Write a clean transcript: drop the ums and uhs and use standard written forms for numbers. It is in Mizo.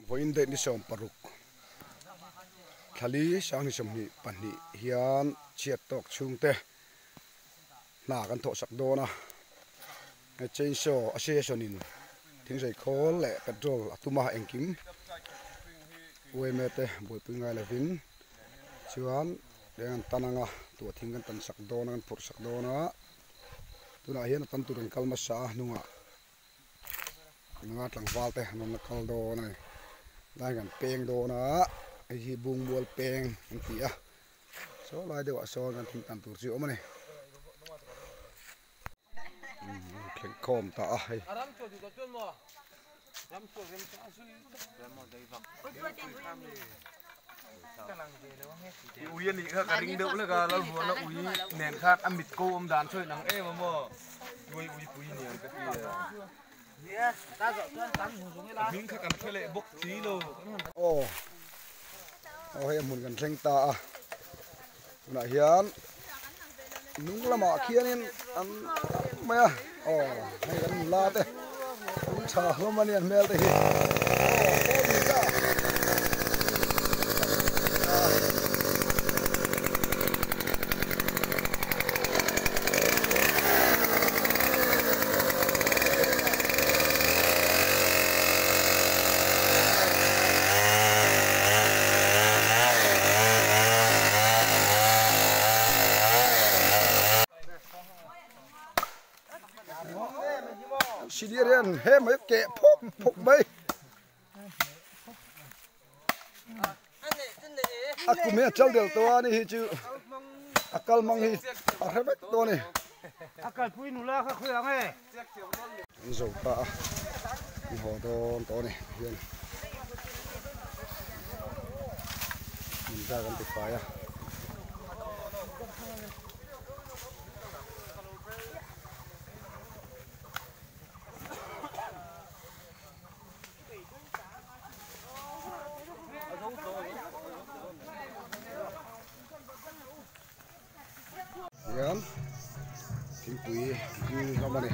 Vawiin date ni 16 thlali sang ni 22 hian chhiat tawk chhungte hna kan thawh sak dawn a he chainsaw association in thingzei khawl leh petrol a tum a engkim uaime te buaipui ngai lovin chuan eng an tan anga tuah thing kan tan sak dawn a kan phurh sak dawn a tunah hian a tan tur an kal hmasa a hnungah. Nula tlangval te an rawn la kal dawn a ni lai kan peng dawn a hei hi bungmual peng an ti a saw lai deuh ah sawn kan thing tan tur chu a awm a ni thleng khawm ta a hei. Ui a nih kha ka ring deuh lek a Lalhuana ui nen khan a mit ko awm dan sawi nang em a maw tuai ui pui niang ka ti a a hming kha kan hre leh bawk si lo aw aw hei a hmun kan thleng ta a tunah hian nung lamah khianin an mai a aw hei kan nula te an tha hlawm a ni an hmel te hi aw pawl ni ta. Sidir hian he mai keh phawk phawk mai a kum hi a chal del tawh a ni hi chu a kal mang hi a hre vek tawh a ni a kalpui nula kha khawi ang e an zo ta a an haw dawn tawh a ni hian hmun zat an ti fai a. Hian thingpui an hlawm a ni.